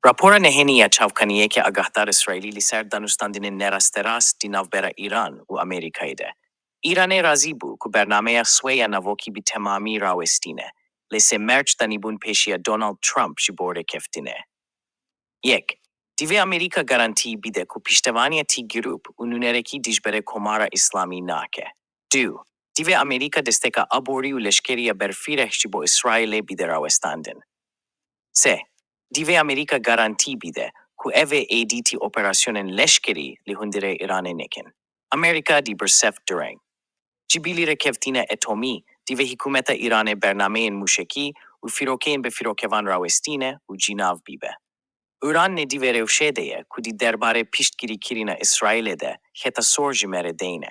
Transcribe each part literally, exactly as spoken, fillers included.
Rapora nehênî ya çavkaniyeke agahdar Îsraîlî li ser danûstandinên nerasterast di navbera Îran û Amerîkayê de. Îranê razî bû ku bernameya swê ya navokî bi temamî rawestîne, lê sê merc danîbûn pêşiya Donald Trump ji bo rêkeftinê. Yek, divê Amerîka garantî bide ku piştevaniya T Group û nûnerekî dijberê Komara Îslamî nake. Du, divê Amerîka desteka aborî û leşkerî ya berfireh ji bo Îsraîlê bide rawestandin. Sê, divê Amerîka garantî bide ku ev ê êdîtî operasyonên leşkerî li hundirê Îranê nekin. Amerîka dê bersiv direng. Ji bilî rêkeftina etomî, divê hikûmeta Îranê bernameyên mûşekî û fîrokeyên bi fîrokevan rawestîne û cînav bibe. Îran ne di vê rewşê de ye ku di derbarê piştgirîkirina Îsraîlê de xeta sor ji me re deyne.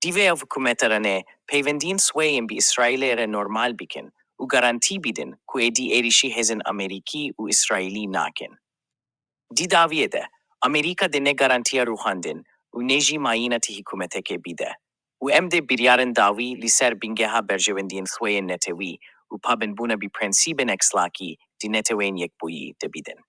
Divê ev hikûmeta re ne peywendiyên swê yên bi Îsraîlê re normal bikin û garantî bidin ku êdî êrîşî hêzên Amerîkî û Îsraîlî nakin. Di dawiyê de, Amerîka dê ne garantiya rûxandin û ne jî mayîna ti hikûmeteke bide. Û em dê biryarên dawî li ser bingeha berjewendiyên swê yên netewî û pabendbûna bi prensîbên ekslakî di Neteweyên Yekbûyî de bidin.